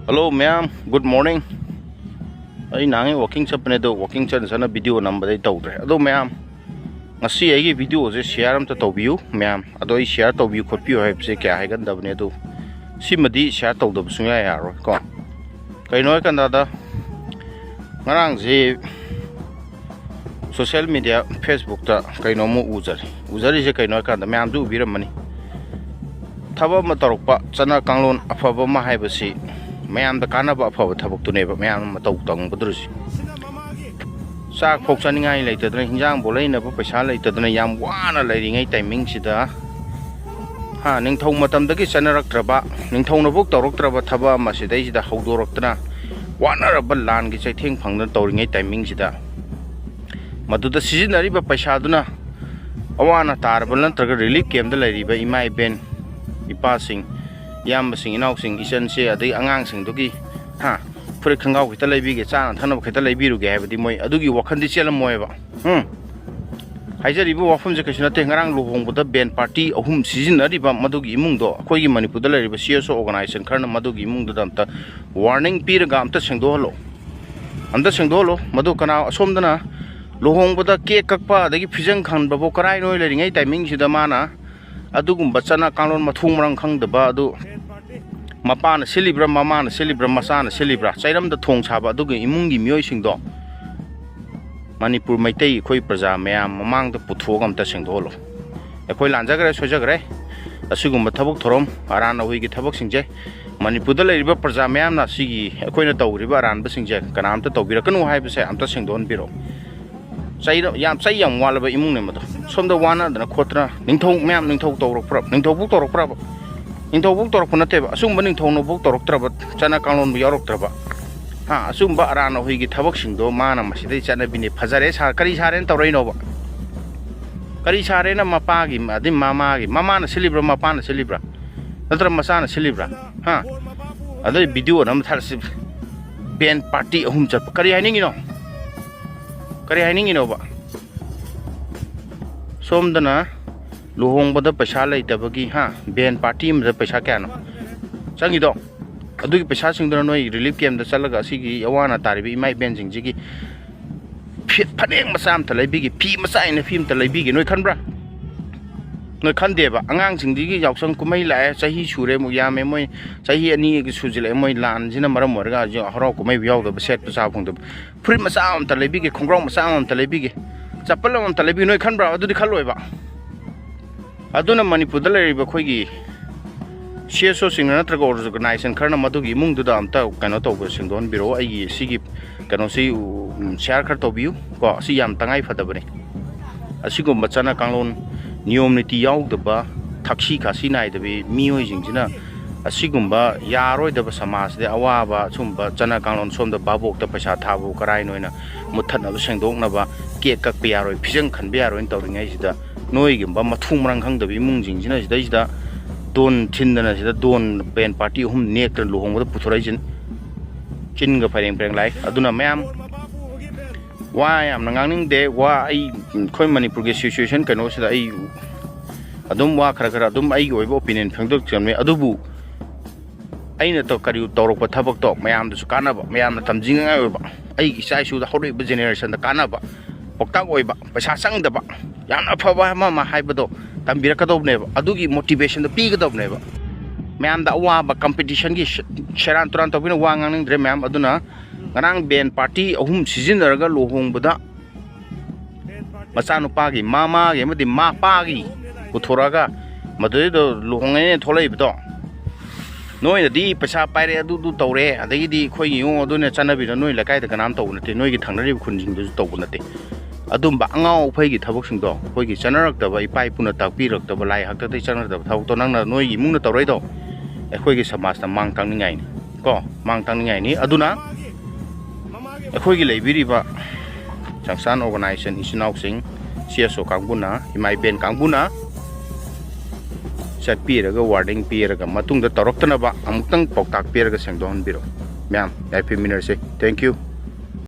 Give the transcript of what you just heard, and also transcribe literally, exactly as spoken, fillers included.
Hello ꯃꯌꯥꯝ, good morning. ꯑꯩ ꯅꯍꯥꯟꯉꯩ ꯋꯥꯛꯀꯤꯡ ꯆꯠꯄꯅꯦ, ꯑꯗꯣ ꯋꯥꯛꯀꯤꯡ ꯆꯠꯅ ꯆꯠꯅ ꯚꯤꯗꯤꯑꯣ ꯅꯝꯕꯗꯩ ꯇꯧꯗ꯭ꯔꯦ꯫ ꯑꯗꯣ ꯃꯌꯥꯝ, ꯉꯁꯤ ꯑꯩꯒꯤ ꯚꯤꯗꯤꯑꯣꯁꯦ ꯁꯤꯌꯥꯔ ꯑꯝꯇ ꯇꯧꯕꯤꯌꯨ ꯃꯌꯥꯝ꯫ ꯑꯗꯣ ꯑꯩ ꯁꯤꯌꯥꯔ ꯇꯧꯕꯤꯌꯨ ꯈꯣꯠꯄꯤꯌꯨ ꯍꯥꯏꯕꯁꯦ ꯀꯌꯥ ꯍꯥꯏꯒꯟꯗꯕꯅꯦ, ꯑꯗꯣ ꯁꯤꯃꯗꯤ ꯁꯤꯌꯥꯔ ꯇꯧꯗꯕ ꯁꯨꯡꯌꯥ ꯌꯥꯔꯔꯣꯏ ꯀꯣ꯫ ꯀꯩꯅꯣ ꯍꯥꯏꯀꯥꯟꯗ, ꯉꯔꯥꯡꯁꯦ ꯁꯣꯁꯤꯌꯦꯜ ꯃꯦꯗꯤꯌꯥ ꯐꯦꯁꯕꯨꯛꯇ ꯀꯩꯅꯣꯝꯃ ꯎꯖꯔꯤ꯫ ꯎꯖꯔꯤꯁꯦ ꯀꯩꯅꯣ ꯍꯥꯏꯀꯥꯟꯗ, ꯃꯌꯥꯝꯁꯨ ꯎꯕꯤꯔꯝꯃꯅꯤ, ꯊꯕꯛ ꯑꯃ ꯇꯧꯔꯛꯄ, ꯆꯠꯅ ꯀꯥꯡꯂꯣꯟ ꯑꯐꯕ ꯑꯃ ꯍꯥꯏꯕꯁꯤ ꯃꯌꯥꯝꯗ ꯀꯥꯟꯅꯕ ꯑꯐꯕ ꯊꯕꯛꯇꯨꯅꯦꯕ, ꯃꯌꯥꯝꯅ ꯃꯇꯧ ꯇꯝꯒꯗꯧꯔꯤꯁꯤ꯫ ꯆꯥꯛ ꯐꯥꯎ ꯆꯥꯅꯤꯡꯉꯥꯏ ꯂꯩꯇꯗꯅ, ꯍꯤꯟꯖꯥꯡꯐꯥꯎ ꯂꯩꯅꯕ ꯄꯩꯁꯥ ꯂꯩꯇꯗꯅ ꯌꯥꯝ ꯋꯥꯅ ꯂꯩꯔꯤꯉꯩ ꯇꯥꯏꯃꯤꯡꯁꯤꯗ, ꯍꯥ, ꯅꯤꯡꯊꯧ ꯃꯇꯝꯗꯒꯤ ꯆꯠꯅꯔꯛꯇ꯭ꯔꯕ, ꯅꯤꯡꯊꯧꯅꯐꯥꯎ ꯇꯧꯔꯛꯇ꯭ꯔꯕ ꯊꯕꯛ ꯑꯃ ꯁꯤꯗꯩꯁꯤꯗ ꯍꯧꯗꯣꯔꯛꯇꯅ, ꯋꯥꯅꯔꯕ ꯂꯥꯟꯒꯤ ꯆꯩꯊꯦꯡ ꯐꯪꯗꯅ ꯇꯧꯔꯤꯉꯩ ꯇꯥꯏꯃꯤꯡꯁꯤꯗ, ꯃꯗꯨꯗ ꯁꯤꯖꯤꯟꯅꯔꯤꯕ ꯄꯩꯁꯥꯗꯨꯅ ꯑꯋꯥ ꯑꯅꯥ ꯇꯥꯔꯕ ꯅꯠꯇ꯭ꯔꯒ ꯔꯤꯂꯤꯐ ꯀꯦꯝꯗ ꯂꯩꯔꯤꯕ ꯏꯃꯥ ꯏꯕꯦꯟ, ꯏꯄꯥꯁꯤꯡ, ꯏꯌꯥꯝꯕꯁꯤꯡ, ꯏꯅꯥꯎꯁꯤꯡ, ꯏꯆꯟꯁꯦ, ꯑꯗꯩ ꯑꯉꯥꯡꯁꯤꯡꯗꯨꯒꯤ, ꯍꯥ, ꯐꯨꯔꯤꯠ ꯈꯣꯡꯒ꯭ꯔꯥꯎ ꯈꯤꯇ ꯂꯩꯕꯤꯒꯦ, ꯆꯥꯅ ꯊꯛꯅꯕ ꯈꯤꯇ ꯂꯩꯕꯤꯔꯨꯒꯦ ꯍꯥꯏꯕꯗꯤ ꯃꯣꯏ ꯑꯗꯨꯒꯤ ꯋꯥꯈꯜꯗꯤ ꯆꯦꯜꯂꯝꯃꯣꯏꯕ꯫ ꯎꯝ꯫ ꯍꯥꯏꯖꯔꯤꯕ ꯋꯥꯐꯝꯁꯦ ꯀꯩꯁꯨ ꯅꯠꯇꯦ꯫ ꯉꯔꯥꯡ ꯂꯨꯍꯣꯡꯕꯗ ꯕꯦꯟ ꯄꯥꯔꯇꯤ ꯑꯍꯨꯝ ꯁꯤꯖꯤꯟꯅꯔꯤꯕ ꯃꯗꯨꯒꯤ ꯏꯃꯨꯡꯗꯣ, ꯑꯩꯈꯣꯏꯒꯤ ꯃꯅꯤꯄꯨꯔꯗ ꯂꯩꯔꯤꯕ ꯁꯤ ꯑꯦꯁ ꯑꯣ ꯑꯣꯔꯒꯅꯥꯏꯖꯦꯁꯟ ꯈꯔꯅ ꯃꯗꯨꯒꯤ ꯏꯃꯨꯡꯗꯨꯗ ꯑꯝꯇ ꯋꯥꯔꯅꯤꯡ ꯄꯤꯔꯒ ꯑꯝꯇ ꯁꯦꯡꯗꯣꯛꯍꯜꯂꯣ꯫ ꯑꯝꯇ ꯁꯦꯡꯗꯣꯛꯍꯜꯂꯣ꯫ ꯃꯗꯨ ꯀꯅꯥ, ꯑꯁꯣꯝꯗꯅ ꯂꯨꯍꯣꯡꯕꯗ ꯀꯦꯛ ꯀꯛꯄ, ꯑꯗꯒꯤ ꯐꯤꯖꯪ ꯈꯟꯕꯕꯨ ꯀꯔꯥꯏꯅꯣ ꯂꯩꯔꯤꯉꯩ ꯇꯥꯏꯃꯤꯡꯁꯤꯗ ꯃꯥꯅ ꯑꯗꯨꯒꯨꯝꯕ ꯆꯠꯅ ꯀꯥꯡꯂꯣꯟ ꯃꯊꯣꯡ ꯃꯔꯝ ꯈꯪꯗꯕ ꯑꯗꯨ ꯃꯄꯥꯅ ꯁꯤꯜꯂꯤꯕ꯭ꯔꯥ, ꯃꯃꯥꯅ ꯁꯤꯜꯂꯤꯕ꯭ꯔꯥ, ꯃꯆꯥꯅ ꯁꯤꯜꯂꯤꯕ꯭ꯔꯥ, ꯆꯩꯔꯝꯗ ꯊꯣꯡ ꯁꯥꯕ ꯑꯗꯨꯒꯤ ꯏꯃꯨꯡꯒꯤ ꯃꯤꯑꯣꯏꯁꯤꯡꯗꯣ ꯃꯅꯤꯄꯨꯔ ꯃꯩꯇꯩ ꯑꯩꯈꯣꯏ ꯄ꯭ꯔꯖꯥ ꯃꯌꯥꯝ ꯃꯃꯥꯡꯗ ꯄꯨꯊꯣꯛꯑꯒ ꯑꯝꯇ ꯁꯦꯡꯗꯣꯛꯍꯜꯂꯣ꯫ ꯑꯩꯈꯣꯏ ꯂꯥꯟꯖꯈ꯭ꯔꯦ, ꯁꯣꯏꯖꯈ꯭ꯔꯦ꯫ ꯑꯁꯤꯒꯨꯝꯕ ꯊꯕꯛ ꯊꯧꯔꯝ, ꯑꯔꯥꯟ ꯑꯍꯣꯏꯒꯤ ꯊꯕꯛꯁꯤꯡꯁꯦ ꯃꯅꯤꯄꯨꯔꯗ ꯂꯩꯔꯤꯕ ꯄ꯭ꯔꯖꯥ ꯃꯌꯥꯝꯅ ꯁꯤꯒꯤ ꯑꯩꯈꯣꯏꯅ ꯇꯧꯔꯤꯕ ꯑꯔꯥꯟꯕꯁꯤꯡꯁꯦ ꯀꯅꯥꯝꯇ ꯇꯧꯕꯤꯔꯛꯀꯅꯨ ꯍꯥꯏꯕꯁꯦ ꯑꯝꯇ ꯁꯦꯡꯗꯣꯛꯍꯟꯕꯤꯔꯣ꯫ ꯆꯩ, ꯌꯥꯝ ꯆꯩ ꯌꯥꯝ ꯋꯥꯠꯂꯕ ꯏꯃꯨꯡꯅꯦ ꯃꯗꯣ꯫ ꯁꯣꯝꯗ ꯋꯥꯅꯗꯅ ꯈꯣꯠꯇꯅ, ꯅꯤꯡꯊꯧ ꯃꯌꯥꯝ, ꯅꯤꯡꯊꯧ ꯇꯧꯔꯛꯄ꯭ꯔꯥ? ꯅꯤꯡꯊꯧꯐꯧ ꯇꯧꯔꯛꯄ꯭ꯔꯕ? ꯅꯤꯡꯊꯧꯐꯧ ꯇꯧꯔꯛꯄ ꯅꯠꯇꯦꯕ꯫ ꯑꯁꯤꯒꯨꯝꯕ ꯅꯤꯡꯊꯧꯅꯐꯧ ꯇꯧꯔꯛꯇ꯭ꯔꯕ ꯆꯠꯅ ꯀꯥꯡꯂꯣꯟꯕꯨ ꯌꯥꯎꯔꯛꯇ꯭ꯔꯕ, ꯍꯥ, ꯑꯁꯤꯒꯨꯝꯕ ꯑꯔꯥꯟ ꯑꯍꯣꯏꯒꯤ ꯊꯕꯛꯁꯤꯡꯗꯣ ꯃꯥꯅ ꯃꯁꯤꯗꯩ ꯆꯠꯅꯕꯤꯅꯦ꯫ ꯐꯖꯔꯦ ꯁꯥ-, ꯀꯔꯤ ꯁꯥꯔꯦꯅ ꯇꯧꯔꯛꯏꯅꯣꯕ? ꯀꯔꯤ ꯁꯥꯔꯦꯅ ꯃꯄꯥꯒꯤ, ꯑꯗꯩ ꯃꯃꯥꯒꯤ, ꯃꯃꯥꯅ ꯁꯤꯜꯂꯤꯕ꯭ꯔꯥ, ꯃꯄꯥꯅ ꯁꯤꯜꯂꯤꯕ꯭ꯔꯥ, ꯅꯠꯇ꯭ꯔ ꯃꯆꯥꯅ ꯁꯤꯜꯂꯤꯕ꯭ꯔꯥ? ꯍꯥ? ꯑꯗꯩ ꯚꯤꯗꯤꯑꯣ ꯑꯃ ꯊꯥꯔꯁꯤ, ꯕꯦꯟ ꯄꯥꯔꯇꯤ ꯑꯍꯨꯝ ꯆꯠꯄ꯫ ꯀꯔꯤ ꯍꯥꯏꯅꯤꯡꯉꯤꯅꯣ? ꯀꯔꯤ ꯍꯥꯏꯅꯤꯡꯉꯤꯅꯣꯕ? ꯁꯣꯝꯗꯅ ꯂꯨꯍꯣꯡꯕꯗ ꯄꯩꯁꯥ ꯂꯩꯇꯕꯒꯤ, ꯍꯥ, ꯕꯦꯟ ꯄꯥꯔꯇꯤ ꯑꯃꯗ ꯄꯩꯁꯥ ꯀꯌꯥꯅꯣ ꯆꯪꯉꯤꯗꯣ? ꯑꯗꯨꯒꯤ ꯄꯩꯁꯥꯁꯤꯡꯗꯨꯅ ꯅꯣꯏ ꯔꯤꯂꯤꯐ ꯀꯦꯝꯗ ꯆꯠꯂꯒ ꯑꯁꯤꯒꯤ ꯑꯋꯥ ꯑꯅꯥ ꯇꯥꯔꯤꯕ ꯏꯃꯥ ꯏꯕꯦꯟꯁꯤꯡꯁꯤꯒꯤ ꯐꯤ-, ꯐꯅꯦꯛ ꯃꯆꯥ ꯑꯝꯇ ꯂꯩꯕꯤꯒꯦ, ꯐꯤ ꯃꯆꯥ ꯑꯩꯅ ꯐꯤ ꯑꯝꯇ ꯂꯩꯕꯤꯒꯦ, ꯅꯣꯏ ꯈꯟꯕ꯭ꯔꯥ? ꯅꯣꯏ ꯈꯟꯗꯦꯕ꯫ ꯑꯉꯥꯡꯁꯤꯡꯗꯨꯒꯤ ꯌꯥꯎꯁꯪ ꯀꯨꯝꯍꯩ ꯂꯥꯛꯑꯦ, ꯆꯍꯤ ꯁꯨꯔꯦ, ꯑꯃꯨꯛ ꯌꯥꯝꯃꯦ, ꯃꯣꯏ ꯆꯍꯤ ꯑꯅꯤ ꯁꯨꯖꯤꯜꯂꯛꯑꯦ, ꯃꯣꯏ ꯂꯥꯟꯁꯤꯅ ꯃꯔꯝ ꯑꯣꯏꯔꯒ ꯍꯧꯖꯤꯛ ꯍꯔꯥꯎ ꯀꯨꯝꯍꯩ ꯌꯥꯎꯗꯕ, ꯁꯦꯠꯄ ꯆꯥꯕ ꯐꯪꯗꯕ꯫ ꯐꯨꯔꯤꯠ ꯃꯆꯥ ꯑꯃꯇ ꯂꯩꯕꯤꯒꯦ, ꯈꯣꯡꯒ꯭ꯔꯥꯎ ꯃꯆꯥ ꯑꯃꯇ ꯂꯩꯕꯤꯒꯦ, ꯆꯄꯜ ꯑꯃꯇ ꯂꯩꯕꯤꯒꯦ, ꯅꯣꯏ ꯈꯟꯕ꯭ꯔꯥ? ꯑꯗꯨꯗꯤ ꯈꯜꯂꯣꯏꯕ꯫ ꯑꯗꯨꯅ ꯃꯅꯤꯄꯨꯔꯗ ꯂꯩꯔꯤꯕ ꯑꯩꯈꯣꯏꯒꯤ ꯁꯤ ꯑꯦꯁ ꯑꯣꯁꯤꯡꯅ ꯅꯠꯇ꯭ꯔꯒ ꯑꯣꯔꯒꯅꯥꯏꯖꯦꯁꯟ ꯈꯔꯅ ꯃꯗꯨꯒꯤ ꯏꯃꯨꯡꯗꯨꯗ ꯑꯝꯇ ꯀꯩꯅꯣ ꯇꯧꯕ, ꯁꯦꯡꯗꯣꯛꯍꯟꯕꯤꯔꯛꯑꯣ꯫ ꯑꯩꯒꯤ ꯁꯤꯒꯤ ꯀꯩꯅꯣꯁꯤ, ꯎꯝ, ꯁꯤꯌꯥꯔ ꯈꯔ ꯇꯧꯕꯤꯌꯨ ꯀꯣ꯫ ꯑꯁꯤ ꯌꯥꯝ ꯇꯉꯥꯏ ꯐꯗꯕꯅꯤ꯫ ꯑꯁꯤꯒꯨꯝꯕ ꯆꯠꯅ ꯀꯥꯡꯂꯣꯟ, ꯅꯤꯌꯣꯝ ꯅꯤꯇꯤ ꯌꯥꯎꯗꯕ, ꯊꯛꯁꯤ ꯈꯥꯁꯤ ꯅꯥꯏꯗꯕꯤ ꯃꯤꯑꯣꯏꯁꯤꯡꯁꯤꯅ ꯑꯁꯤꯒꯨꯝꯕ ꯌꯥꯔꯣꯏꯗꯕ ꯁꯃꯥꯖꯁꯤꯗ ꯑꯋꯥꯕ ꯁꯨꯝꯕ ꯆꯠꯅ ꯀꯥꯡꯂꯣꯟ, ꯁꯣꯝꯗ ꯚꯥꯕꯣꯛꯇ ꯄꯩꯁꯥ ꯊꯥꯕꯨ ꯀꯔꯥꯏꯅꯣꯅ ꯃꯨꯠꯊꯠꯅꯕ, ꯁꯦꯡꯗꯣꯛꯅꯕ, ꯀꯦꯛ ꯀꯛꯄ ꯌꯥꯔꯣꯏ, ꯐꯤꯖꯪ ꯈꯟꯕ ꯌꯥꯔꯣꯏꯅ ꯇꯧꯔꯤꯉꯩꯁꯤꯗ, ꯅꯣꯏꯒꯨꯝꯕ ꯃꯊꯣꯡ ꯃꯔꯥꯡ ꯈꯪꯗꯕ ꯏꯃꯨꯡꯁꯤꯡꯁꯤꯅ ꯁꯤꯗꯩꯁꯤꯗ ꯗꯣꯟ ꯊꯤꯟꯗꯅ, ꯁꯤꯗ ꯗꯣꯟ ꯕꯦꯟ ꯄꯥꯔꯇꯤ ꯑꯍꯨꯝ ꯅꯦꯛꯇꯅ ꯂꯨꯍꯣꯡꯕꯗ ꯄꯨꯊꯣꯔꯛꯏꯁꯤꯅ ꯆꯤꯟꯒ ꯐꯩꯔꯦꯡ ꯐꯩꯔꯦꯡ ꯂꯥꯏ꯫ ꯑꯗꯨꯅ ꯃꯌꯥꯝ ꯋꯥ ꯌꯥꯝꯅ ꯉꯥꯡꯅꯤꯡꯗꯦ꯫ ꯋꯥ ꯑꯩ, ꯑꯩꯈꯣꯏ ꯃꯅꯤꯄꯨꯔꯒꯤ ꯁꯤꯆꯨꯋꯦꯁꯟ ꯀꯩꯅꯣꯁꯤꯗ ꯑꯩ ꯑꯗꯨꯝ ꯋꯥ ꯈꯔ ꯈꯔ ꯑꯗꯨꯝ ꯑꯩꯒꯤ ꯑꯣꯏꯕ ꯑꯣꯄꯤꯅꯤꯌꯟ ꯐꯣꯡꯗꯣꯛꯆꯕꯅꯤ꯫ ꯑꯗꯨꯕꯨ ꯑꯩꯅ ꯇꯧ-, ꯀꯔꯤ ꯇꯧꯔꯛꯄ ꯊꯕꯛꯇꯣ ꯃꯌꯥꯝꯗꯁꯨ ꯀꯥꯟꯅꯕ, ꯃꯌꯥꯝꯅ ꯇꯝꯖꯅꯤꯡꯉꯥꯏ ꯑꯣꯏꯕ, ꯑꯩꯒꯤ ꯏꯆꯥ ꯏꯁꯨꯗ, ꯍꯧꯔꯛꯏꯕ ꯖꯦꯅꯦꯔꯦꯁꯟꯗ ꯀꯥꯟꯅꯕ, ꯄꯥꯎꯇꯥꯛ ꯑꯣꯏꯕ, ꯄꯩꯁꯥ ꯆꯪꯗꯕ, ꯌꯥꯝꯅ ꯑꯐꯕ ꯑꯃ ꯑꯃ ꯍꯥꯏꯕꯗꯣ ꯇꯝꯕꯤꯔꯛꯀꯗꯧꯕꯅꯦꯕ꯫ ꯑꯗꯨꯒꯤ ꯃꯣꯇꯤꯚꯦꯁꯟꯗꯣ ꯄꯤꯒꯗꯧꯕꯅꯦꯕ꯫ ꯃꯌꯥꯝꯗ ꯑꯋꯥꯕ, ꯀꯝꯄꯤꯇꯤꯁꯟꯒꯤ ꯁꯦ-, ꯁꯦꯔꯥꯟ ꯇꯨꯔꯥꯟ ꯇꯧꯕꯤꯅ ꯋꯥ ꯉꯥꯡꯅꯤꯡꯗ꯭ꯔꯦ ꯃꯌꯥꯝ꯫ ꯑꯗꯨꯅ ꯉꯔꯥꯡ ꯕꯦꯟ ꯄꯥꯔꯇꯤ ꯑꯍꯨꯝ ꯁꯤꯖꯤꯟꯅꯔꯒ ꯂꯨꯍꯣꯡꯕꯗ ꯃꯆꯥꯅꯨꯄꯥꯒꯤ, ꯃꯃꯥꯒꯤ ꯑꯃꯗꯤ ꯃꯄꯥꯒꯤ ꯄꯨꯊꯣꯔꯛꯑꯒ ꯃꯗꯨꯗꯩꯗ ꯂꯨꯍꯣꯡꯉꯦꯅ ꯊꯣꯛꯂꯛꯏꯕꯗꯣ, ꯅꯣꯏꯅꯗꯤ ꯄꯩꯁꯥ ꯄꯥꯏꯔꯦ, ꯑꯗꯨꯗꯨ ꯇꯧꯔꯦ, ꯑꯗꯒꯤꯗꯤ ꯑꯩꯈꯣꯏꯒꯤ ꯌꯦꯡꯉꯣ ꯑꯗꯨꯅ ꯆꯠꯅꯕꯤꯗꯣ ꯅꯣꯏ ꯂꯩꯀꯥꯏꯗ ꯀꯅꯥꯝ ꯇꯧꯕ ꯅꯠꯇꯦ, ꯅꯣꯏꯒꯤ ꯊꯪꯅꯔꯤꯕ ꯈꯨꯟꯁꯤꯡꯗꯨꯁꯨ ꯇꯧꯕ ꯅꯠꯇꯦ꯫ ꯑꯗꯨꯝꯕ ꯑꯉꯥꯎ ꯑꯐꯩꯒꯤ ꯊꯕꯛꯁꯤꯡꯗꯣ, ꯑꯩꯈꯣꯏꯒꯤ ꯆꯠꯅꯔꯛꯇꯕ, ꯏꯄꯥ ꯏꯄꯨꯅ ꯇꯥꯛꯄꯤꯔꯛꯇꯕ, ꯂꯥꯏ ꯍꯥꯛꯇꯛꯇꯒꯤ ꯆꯠꯅꯔꯛꯇꯕ ꯊꯕꯛꯇꯣ ꯅꯪꯅ ꯅꯣꯏꯒꯤ ꯏꯃꯨꯡꯅ ꯇꯧꯔꯛꯏꯗꯣ, ꯑꯩꯈꯣꯏꯒꯤ ꯁꯃꯥꯖꯇ ꯃꯥꯡ ꯇꯥꯛꯅꯤꯡꯉꯥꯏꯅꯤ ꯀꯣ, ꯃꯥꯡ ꯇꯥꯛꯅꯤꯡꯉꯥꯏꯅꯤ꯫ ꯑꯗꯨꯅ ꯑꯩꯈꯣꯏꯒꯤ ꯂꯩꯕꯤꯔꯤꯕ ꯆꯪꯁꯥꯟ ꯑꯣꯔꯒꯅꯥꯏꯖꯦꯁꯟ ꯏꯆꯤꯟ ꯏꯅꯥꯎꯁꯤꯡ, ꯁꯤ ꯑꯦꯁ ꯑꯣ ꯀꯥꯡꯕꯨꯅ, ꯏꯃꯥ ꯏꯕꯦꯟ ꯀꯥꯡꯕꯨꯅ ꯆꯠꯄꯤꯔꯒ, ꯋꯥꯔꯅꯤꯡ ꯄꯤꯔꯒ, ꯃꯇꯨꯡꯗ ꯇꯧꯔꯛꯇꯅꯕ ꯑꯃꯨꯛꯇꯪ ꯄꯥꯎꯇꯥꯛ ꯄꯤꯔꯒ ꯁꯦꯡꯗꯣꯛꯍꯟꯕꯤꯔꯣ꯫ ꯃꯌꯥꯝ ꯌꯥꯏꯐꯃꯤꯟꯅꯔꯁꯤ꯫ Thank you꯫